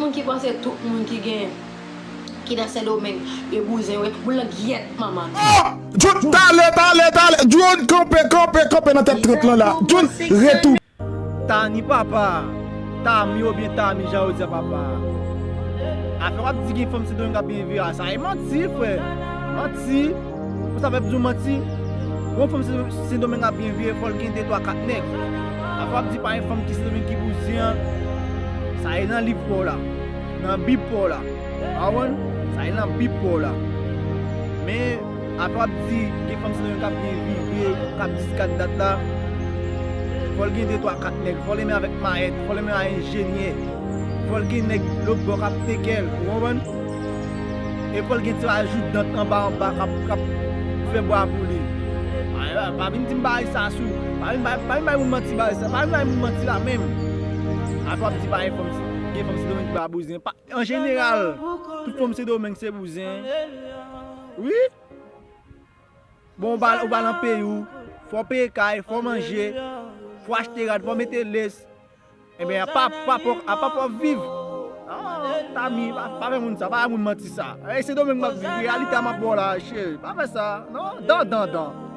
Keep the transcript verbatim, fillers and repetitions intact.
Ki panse tout moun ki gen, ki nan Sendomeng, yo bouzen, wi. Boul nan gyèt manman. Oh! John, talè, talè, talè. John, kanpe, kanpe, kanpe nan tèt trant lan la. John, retounen. Tani papa, Tami oubyen Tami jan yo di a papa. Afè w ap di gen fanm Sendomeng k ap byen viv a, sa e manti, frè. Manti. Pou sa fè di w manti. Pou yon fanm Sendomeng ap byen viv, fò l gen de twa kat nèg. Afè w ap di pa gen fanm ki Sendomeng ki bouzen an, sa e nan liv pa w la, nan Bib pa w la. Ou konprann? Sa e nan Bib pa w la. Men, afè w ap di gen fanm Sendomeng k ap byen viv, k ap dis kat dat la, fò l gen de twa kat nèg, fò l renmen avèk mayèt, fò l renmen avèk enjenyè, fò l gen nèg lòt bò k ap teke l, ou konprann? E fò l gen ti rajout dant anba anba k ap, k ap fè bwa pou li. Pa, pa vin di m bagay sa sou, pa vin bay, pa vin bay moun manti bagay sa, pa vin bay moun manti la menm. Afè w ap di pa gen fanm, gen fanm Sendomeng ki pa bouzen. Pa, an jeneral, tout fanm Sendomeng se bouzen. Wi. Bon, ou pa, ou pa nan peyi w, fò w peye kay, fò w manje, fò w achte rad, fò w mete lès. Ebyen, apa, apa, apa, apa w ap viv? Ah, Tami, pa, pa fè moun sa, pa fè moun manti sa. E Sendomeng m ap viv, reyalite a m ap ba w la, cheri. Pa fè sa, non? Dan, dan, dan.